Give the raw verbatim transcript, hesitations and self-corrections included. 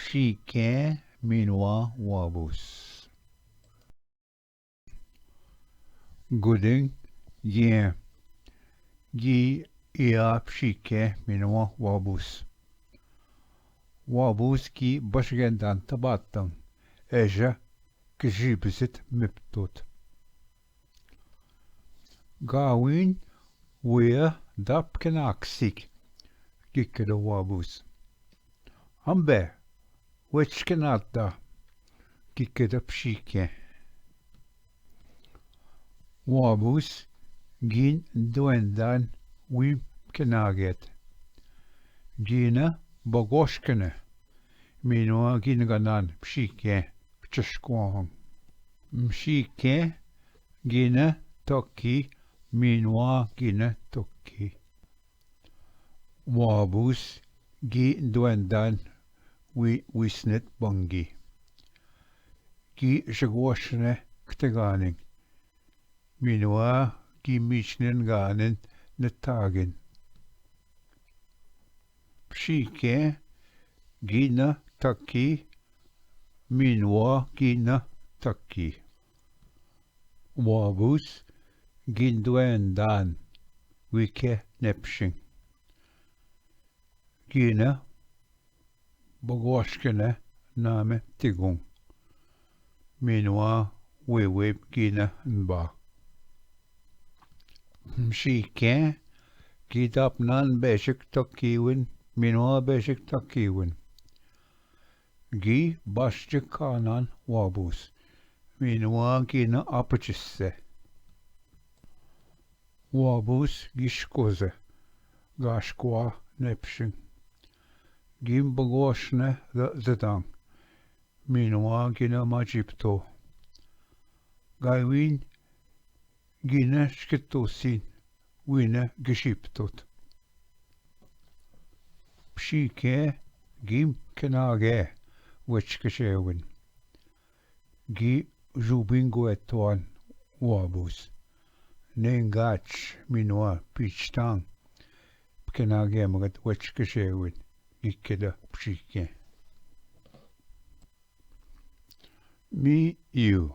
पशीके मीनवा वाबूस। गुदिंग गिये। गि इया पशीके मीनवा वाबूस। वाबूस गि बशगेंदान तबातंग एजा किजी बिजित मिपतोत। गावीन वया दाप के नाकसिक, गि केदो वाबूस। अम्बे, वेच के नाता, गि केदो पशीके। वाबूस गिन द्वेंदान वी के नागेत। गिन बगोश कने, मीनवा गिन गनान पशीके चशकुआं। मशीके गिन तोकी, मीनवा गिन तोकी। वाबूस गि द्वेंदान वी विस्नित बंगी। गि शगोशने कते गानिंग। मीनवा गि मीचनेन गानिन नतागिन। पशीके गिन तकी, मीनवा गिन तकी। वाबूस गिन द्वेंदान वीके नेपशिंग। गिन बगोश कने नामे तिगुंग। मीनवा वे वे गिन अनबा। मशीके गि दापनान बेशिक तकीविन, मीनवा बेशिक तकीविन। गि बाशजिक कानान वाबूस, मीनवा गिन अपचिस्से। वाबूस गि शकोजे, गाशकुआ नेपशिंग। गिम बगोशने ज-, जदांग, मीनवा गिन माजिपतो। गायवीन गिन शकितोसिन, वीन गिशिपतोत। पशीके गिम केनागे वचकशेविन। गि जुबिंग वेतवान वाबूस। नेंगाच मीनवा पीचतांग पकेनागे मगत वचकशेविन गि केद पशीके। Me you.